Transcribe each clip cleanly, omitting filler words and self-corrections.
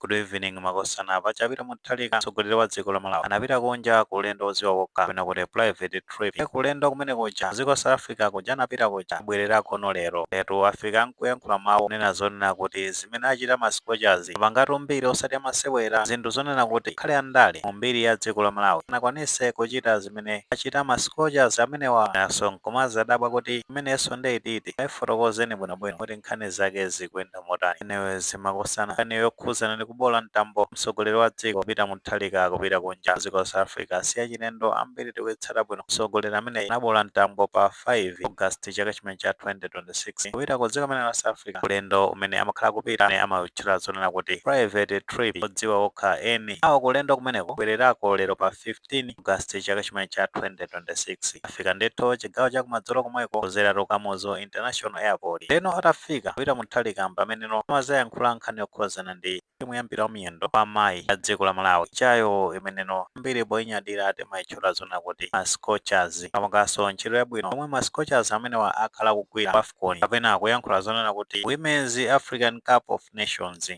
Good evening, makosana. Pachapita Mutharika, mtsogoleri wa dziko la Malawi, anapita kunja ku ulendo odziwa kokha kapena kuti private trip. Kulendo kumene kuja, dziko South Africa kuja anapita kuja, kubwererako no lero. Lero afika nkuyankhula mawu nena zonena kuti zimene achita ma Scorchers pangatu mbiri osati amasewera, zinthu zonena kuti khale andale mu mbiri ya dziko la Malawi anakwanise kuchita zimene achita ma Scorchers amenewa. Naso nkomazi adabwa kuti imenenso ndeyititi ayifotokozeni bwinobwino kuti nkhani zake zikuyenda motani. Enewe zimakosana, nkhani yokhuzana ndi kubola mtambo mtsogoleri wa dziko Peter Mutharika kupita kunja dziko la South Africa siya chilendo. Ambiri tikuitsata bwino. Mtsogoleri amene anabola mtambo pa 5 August chaka chimene cha 2026 kupita ku dziko limene la South Africa, ulendo umene amakhala kupita amene amawutchula zonena kuti private trip, odziwa okha eni awo. Kulendo kumeneko bwererako lero pa 15 August chaka chimene cha 2026. Afika ndithu chigawo chakumadzulo komweko kuzera Kamuzu International Airport. Leno atafika Peter Mutharika, pameneno amazayankhula nkhani yokhuzana ndi timu ya mpira wa miyendo wa amayi ya dziko la Malawi chayo, imeneno mbiri poinyadira timayitchula zona kuti ma Scorchers, kamukaso ntchito yabwino omwe ma Scorchers amenewa akhala kugwira AFCON kapena kuyankhula zonena kuti Women's African Cup of Nations.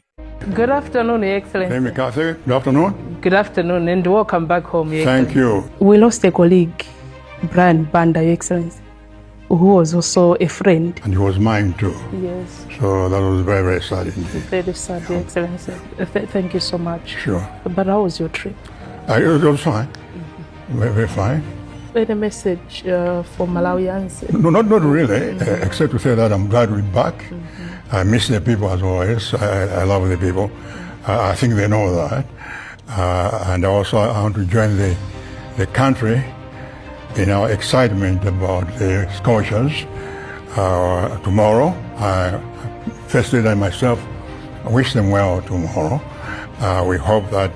Good afternoon, Your Excellency. Amy Cathy, good afternoon. Good afternoon and welcome back home, Your Thank Excellency. you. We lost a colleague, Brian Banda, Your Excellency, who was also a friend. And he was mine too. Yes, So that was very, very sad indeed. Very sad, Your Excellency. Thank you so much. Sure. But how was your trip? It was fine. Very, very fine. Any message for Malawians? No, not really, except to say that I'm glad we're back. I miss the people as always. I love the people. I think they know that. And also I want to join the country in our excitement about the Scorchers tomorrow. First Lady and myself wish them well tomorrow. We hope that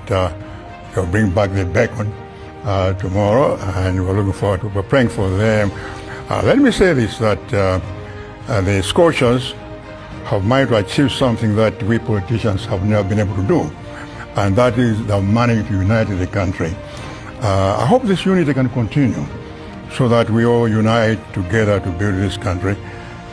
they'll bring back the bacon tomorrow, and we're looking forward to, we're praying for them. Let me say this, that the Scorchers have managed to achieve something that we politicians have never been able to do, and that is the managed to unite the country. I hope this unity can continue so that we all unite together to build this country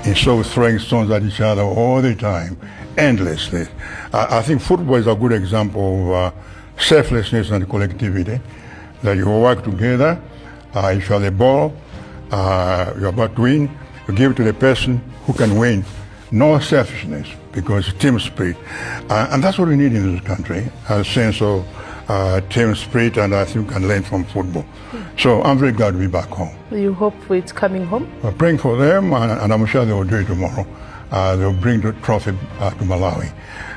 instead of throwing stones at each other all the time, endlessly. I think football is a good example of selflessness and collectivity, that you work together. If you have the ball, you're about to win, you give it to the person who can win. No selfishness, because team spirit. And that's what we need in this country, a sense of team spirit, and I think we can learn from football. So I'm very glad to be back home. You hope it's coming home? We're praying for them, and I'm sure they will do it tomorrow. They'll bring the trophy to Malawi.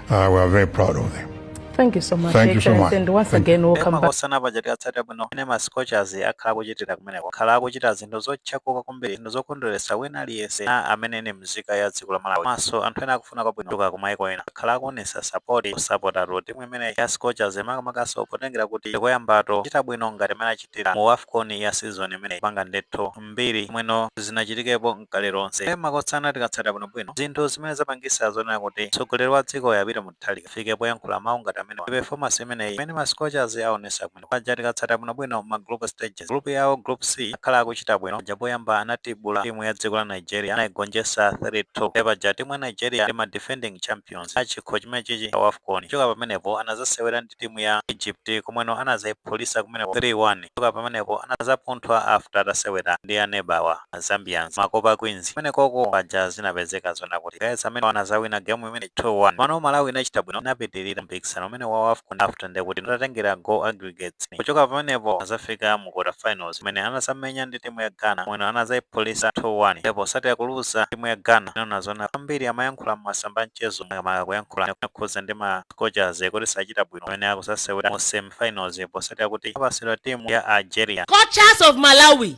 We are very proud of them. Thank you so much, Thank Your you so Excellency. much. And once Thank again, welcome back. Makosana paja tikatsatira bwino ene ma Scorchers akhala akuchitira kumeneko, akhala akuchita zinthu zotchakuka kwambiri, zinthu zokondweretsa wina aliyense a amene ni mzika ya dziko la Malawi, komanso anthu ena akufuna kwabwino kuchoka kumayiko ena akhala akuonesa support, kusapota timu imene ya Scorchers, makamakaso potengera kuti ndikoyambato kuchita bwino ngati imene achitira mu AFCON ya season imene, panga ndithu mbiri mwino zinachitikepo mkale lonse. Makosana, tikatsatira bwinobwino zinthu zimene zapangisa zonena kuti mtsogoleri wa dziko yapita Mutharika fike poyankhula mawu ngati amene, performance imeneyi imene ma Scorchers aonesa kumene paja, tikatsatira bwinobwino ma group stages, group yawo, Group C, akhala akuchita bwino. Paja poyamba anatibula timu ya dziko la Nigeria, anayigonjetsa 3-2. Paja timu ya Nigeria ndi ma defending champions a chikho chimene chichi cha AFCON. Kuchoka pamenepo anazasewera ndi timu ya Egypt, komweno anazayiphulisa kumeneko 3-1. Kuchoka pamenepo anazapunthwa after atasewera ndi anebawa Zambians, ma Copper Queens. Kumenekoko paja zinapezeka zona kuti guys amene anazawina game imene 2-1. Mano Malawi inachita bwino, inapitirira mpikisano umene wa AFCON after ndekuti atatengera goal aggregates. Kuchoka pamenepo azafika mu quarter finals, imene anazamenya ndi timu ya Ghana, mwene anazayiphulisa 2-1, ndipo satira kuluza timu ya Ghana. Inaona zona ambiri amayankhula masamba mchezo, makamaka kuyankhula kukhuza ndi ma Scorchers kuti sachita bwino pamene akusasewera mu semi-finals, posatira kuti apasidwa timu ya Algeria. Scorchers of Malawi,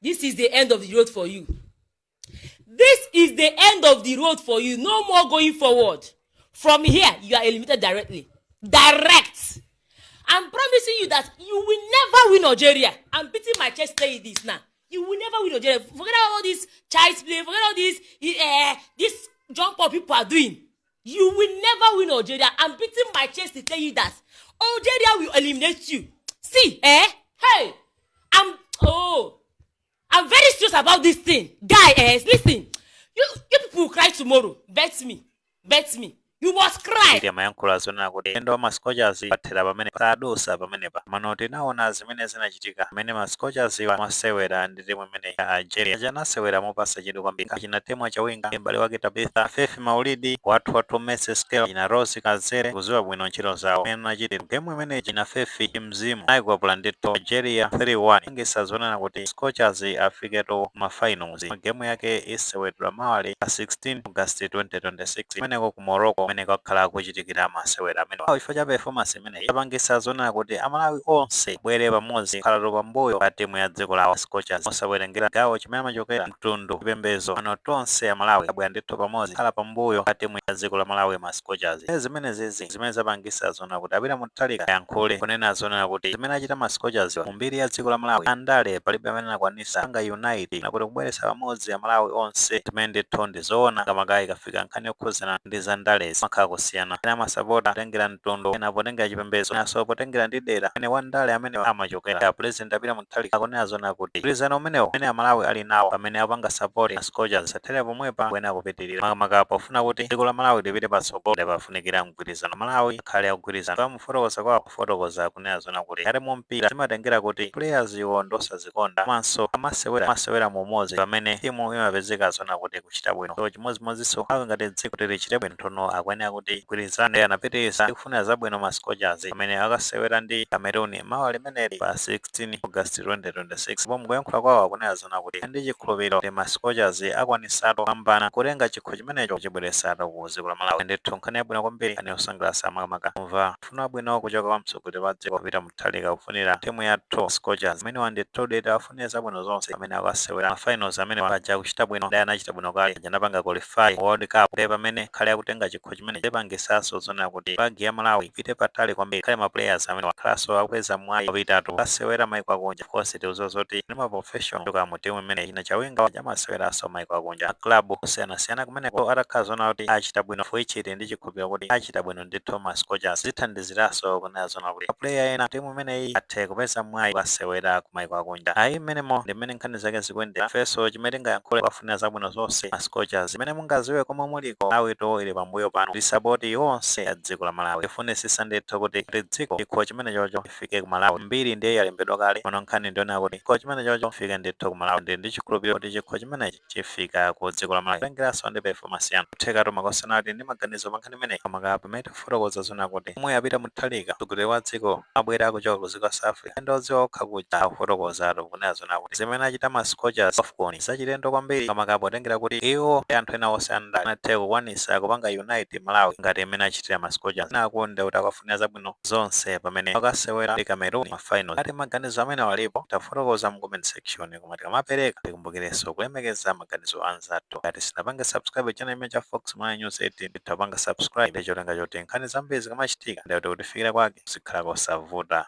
this is the end of the road for you. This is the end of the road for you. No more going forward. From here, you are eliminated directly. Direct. I'm promising you that you will never win Algeria. I'm beating my chest saying this now. You will never win Algeria. Forget about all this child's play. Forget all this jump up people are doing. You will never win Algeria. I'm beating my chest to tell you that Algeria will eliminate you. See, eh? Hey, I'm very serious about this thing. Guy, eh, listen. You people will cry tomorrow. Bet me. Bet me. You must cry. Ili amayankhula zonena kuti ulendo wa ma Scorchers wathera pamene, sadusa pamenepa. Mano tinaona zimene zinachitika pamene ma Scorchers amasewera ndi timu imene ya Algeria. Anasewera mopasa chidwi kwambiri. Achina Temwa Chawinga, m'bale wake Tabitha, Fefi Maulidi, wathu wathu Messi Scale, ina Rose Kazere, kuziwa bwino ntchito zawo imene anachitira game imeneyi. Ina Fefi Mzimu ayikwapula ndithu Algeria 3-1, ngisa zonena kuti Scorchers afiketo ma finals. Game yake isewedwa mawali pa 16 August 2026 kumeneko ku Morocco, kumeneko akhala kuchitikira masewera amene. Chifukwa cha performance imeneyi apangisa zonena kuti Amalawi onse bwere pamodzi, khalatu pambuyo pa timu ya dziko lawo Scorchers, osawerengera gawo chimene amachokera, mtundu, chipembedzo. Pano tonse Amalawi abwera ndithu pamodzi, khala pambuyo pa timu ya dziko la Malawi, ma Scorchers. Zimene zizi zimene zapangisa zonena kuti apita Mutharika ayankhule kunena zonena kuti zimene achita ma Scorchers, mu mbiri ya dziko la Malawi andale palibe amene anakwanisa anga unite nakuti kubweretsa pamodzi Amalawi onse. Zimene ndithu ndizoona, kamakayi kafika nkhani yokhuzana ndi zandalezi makhala kusiyana, ena amasapota potengera mtundu, ena potengera chipembedzo, enanso potengera ndi dera amene wandale amene amachokera. Ya President apita Mutharika akunena zona kuti mgwirizano umenewo amene Amalawi ali nawo pamene apanga support ma Scorchers sathere pomwepa, kuyenera kupitirira, makamaka pofuna kuti dziko la Malawi lipite patsogolo pafunikira mgwirizano, Malawi akhale akugwirizana. Pamufotokoza kwawo kufotokoza kunena zona kuti ngati mu mpira zimatengera kuti players iwo ndosazikonda, komanso amasewera amasewera mumodzi, pamene timu imapezeka zona kuti kuchita bwino. So chimodzimodzinso awe ngati dziko kuti lichite bwino, tono akuyenera kuti gwirizane. Anapitiriza kufunira zabwino ma Scorchers pamene akasewera ndi Cameroon mawa limeneli pa 16 August 2026. Pomwe kuyankhula kwawo akunena zona kuti ndi chikhulupiriro kuti ma Scorchers akwanisatu kupambana, kutenga chikho chimenecho, chibweresatu ku dziko la Malawi. Ndithu nkhani yabwino kwambiri, nkhani yosangalatsa, makamaka kumva kufuna bwino kuchoka kwa mtsogoleri wa dziko Peter Mutharika kufunira timu yathu Scorchers amene wandithu afunira zabwino zonse amene akasewera ma finals amene paja kuchita bwino. Ndi anachita bwino kale, anapanga qualify World Cup. Ndi pamene khale akutenga chikho chimene chipangisanso zonena kuti flag ya Malawi ipite patali kwambiri, khale ma players amene wakhalanso akupeza mwayi wapitatu asewera maiko akunja. Of course tiuzo zoti ndi ma professional kuchoka mu timu imene ina Chawinga amaseweranso maiko akunja, club osiyanasiyana kumeneko. Atakhala zona kuti achita bwino, fuichiti ndi chikhulupiriro kuti achita bwino ndithu ma Scorchers, zithandiziranso kunena zona kuti player ena timu imeneyi athe kupeza mwayi kasewera ku maiko akunja. Ayi, mmenemo ndi mmene nkhani zake zikuyendera. Feso chimene tingayankhule, kwafunira zabwino zonse ma Scorchers. Zimene mungaziwe komwe muliko, Malawi to ili pambuyo pano ndi support yonse ya dziko la Malawi. Tifunisisa ndithu kuti dziko chikho chimene chocho chifike ku Malawi. Mbiri ndiye yalembedwa kale. Pano nkhani ndiona kuti chikho chimene chocho chifike ndithu ku Malawi. Ndi chikhulupiriro kuti chikho chimenechi chifika ku dziko la Malawi, kutengeranso ndi performance yanu. Kuthekatu makosanati ndi maganizo pa nkhani imeneyi, makamaka pamene tifotokoza zona kuti omwe apita Mutharika, mtsogoleri wa dziko, abwera kuchoka ku dziko la South Africa ndi odziwa okha kuja, akufotokozatu kunena zona kuti zimene achita ma Scorchers AFCON zachilendo kwambiri, makamaka potengera kuti iwo ndi anthu ena onse andale anathe kukwanisa kupanga unite Malawi ngati imene achitira ma Scorchers. Nakonde kuti akafunira zabwino zonse pamene akasewera ndi Cameroon ma finals. Ati maganizo amene walipo, tafotokoza mu comment section, koma tikamapereka tikumbukirenso kulemekeza maganizo anzathu. Ngati sinapange subscribe channel imene cha Fox Malawi News 18, tapanga subscribe ndi cholinga choti nkhani zambiri zikamachitika ndikuti kutifikira kwake zikhala kosavuta.